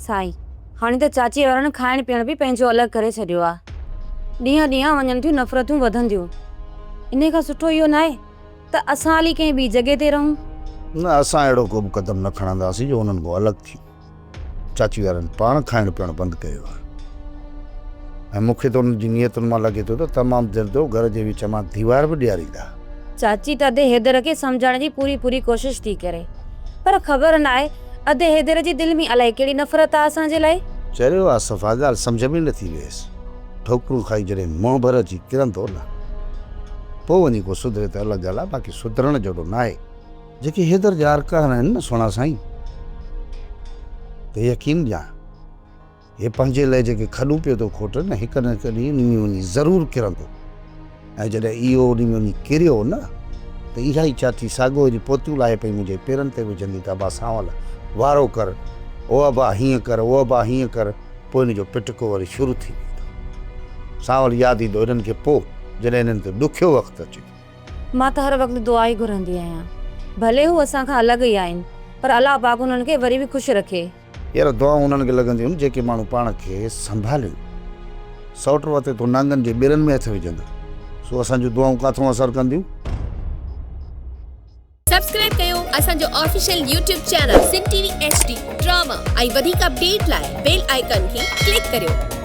سائين، هاڻي ته چاچيء وارن کائڻ پيئڻ به پنهنجو الڳ ڪري ڇڏيو آ. ڏينهن ڏينهن وڃن ٿيون نفرتون وڌنديون. انهيء کان سٺو اهو ناهي ته اسان هلي ڪنهن ٻي جڳهه تي رهون. نه، اسان اهڙو ڪو به قدم نه کڻنداسين جو انهن کان الڳ ٿيون. چاچي وارن پاڻ کائڻ پيئڻ بند ڪيو آهي ۽ مون کي ته انهن جي نيتن مان لڳي ٿو ته تمام جلد هو گهر جي وچ مان ديوار به ڏياريندا. چاچي ته ادي حيدر کي سمجهائڻ جي پوري پوري ڪوشش ٿي ڪري پر خبر ناهي ادي حيدر جي دل ۾ الائي ڪهڙي نفرت آ اسان جي لاء. چريو آ صفا ڳالهه سمجهه ۾ نٿي ويس. ٺوڪرون کائي جڏهن منهن ڀر اچي ڪرندو نه پوء وڃي ڪو سڌري ته الڳ ڳالهه آ باقي سڌرڻ جهڙو ناهي. جيڪي حيدر جا ارڪان آهن نه سهڻا سائين ته يقين ڄاڻ هي پنهنجي لئه جيڪي کڏون پيو ٿو کوٽي نه هڪ نه هڪ ڏينهن انهي ۾ وڃي ضرور ڪرندو ۽ جڏهن اهو انهي ۾ وڃي ڪريو نه ته اها ئي چاچي ساڳو وري پوتيون لاهي پئي منهنجي پيرن تي وجهندي ته ابا سانول وارو ڪر او ابا هيئن ڪر او ابا هيئن ڪر پوء هن جو پٽڪو وري شروع ٿي ويندو. سانول ياد ايندو هنن کي پوء جڏهن هنن تي ڏکيو وقت اچي ٿو. مان ته هر وقت دعا ئي گهرندي آهيان. ڀلي هو اسان کان الڳ ئي آهن پر الله پاڪ انهن کي وري به خوش رکي. يار دعائون انهن کي لڳنديون آهن جيڪي ماڻهو پاڻ کي سنڀالين. سئوٽ وتي ٿو نانگن جي ٻرن ۾ هٿ وجهندو سو اسان جون دعائون ڪاٿون اثر ڪنديون. سبسڪرائب ڪيو اسان جو official YouTube channel Sindh T V H D drama ۽ وڌيڪ اپڊيٽ لاء بيل آئيڪان کي ڪلڪ ڪريو.